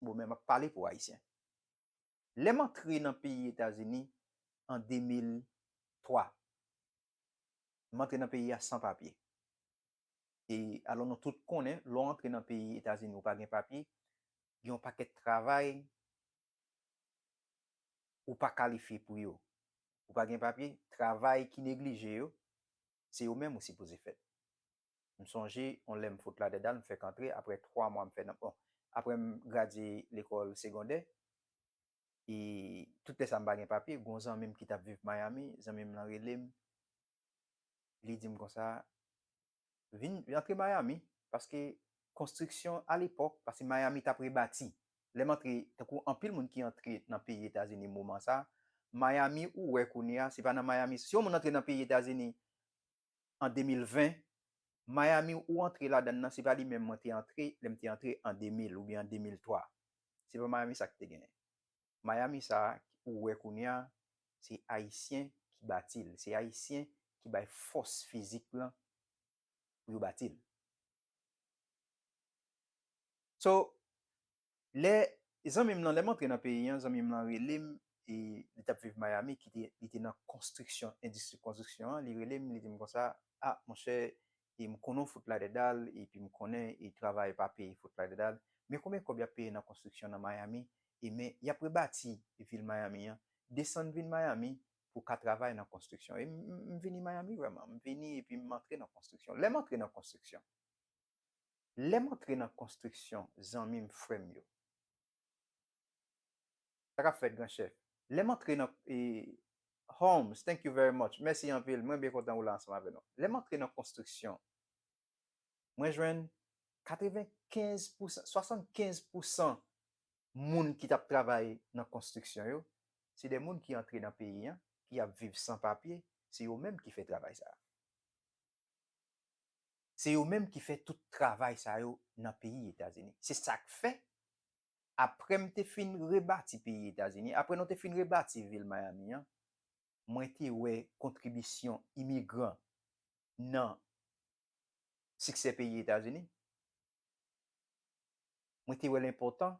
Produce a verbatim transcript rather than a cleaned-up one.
Bon, men m ap pale pou Ayisyen. Lè m antre nan peyi Etazini an de mil twa, m antre nan peyi a san papye. E alò, nou tout konnen, lè w antre nan peyi Etazini, ou pa gen papye, gen yon pakèt travay ou pa kalifye pou yo. Ou pa gen papye, travay ki neglije yo, se yo menm ou sipoze fè. M sonje, yon lè m fout ladèdal, m fèk antre, apre twa mwa m fè nan, bon, apre m gradye lekòl segondè, e tout lè sa m pa gen papye, gon zanmi m ki t ap viv Miami, zanmi m lan rele m, li di m konsa, vin antre Miami, paske konstriksyon alepòk, paske Miami t ap rebati. Lè m antre, tankou anpil moun ki antre nan peyi Etazini moman sa, Miami ou wè kounye a, se pa nan Miami. Si yon moun antre nan peyi Etazini an de mil ven, Miami ou antre ladan l nan, se pa li menm mwen te antre, lè m te antre an de mil oubyen an de mil twa. Se pa Miami sa ki te genyen. Miami sa a ou wè kounye a, se Ayisyen ki bati l. Se Ayisyen ki bay fòs fizik lan pou yo bati l. So, lè zanmi m lan, lè m antre nan peyi an, zanmi m lan rele m, e li t ap viv Miami, ki te, li te nan konstriksyon, endistri konstriksyon an, li rele m, li di m konsa, a, monchè, e m konnen w fout ladèdal, epi m konnen e travay pa peye fout ladèdal, men konbyen kòb y ap peye nan konstriksyon nan Miami, e men y ap rebati vil Miami an, desann vin Miami pou w ka travay nan konstriksyon. E m, m, m vini Miami vrèman, m vini epi m antre nan konstriksyon. Lè m antre nan konstriksyon, lè m antre nan konstriksyon, zanmi m, frè m yo, sa k ap fèt, gran chèf? Lè m antre nan, e, Holmes, thank you very much. Mèsi anpil. Mwen byen kontan ou la ansanm avè nou. Lè m antre nan konstriksyon, mwen jwenn katrevenkenz pousan, swasannkenz pousan moun ki t ap travay nan konstriksyon yo, se de moun ki antre nan peyi an, ki ap viv san papye, se yo menm ki fè travay sa a. Se yo menm ki fè tout travay sa yo nan peyi Etazini. Se sa k fè, apre m te fin rebati peyi Etazini, apre nou te fin rebati vil Miami an, mwen te wè kontribisyon imigran nan siksè peyi Etazini. Mwen te wè l enpòtan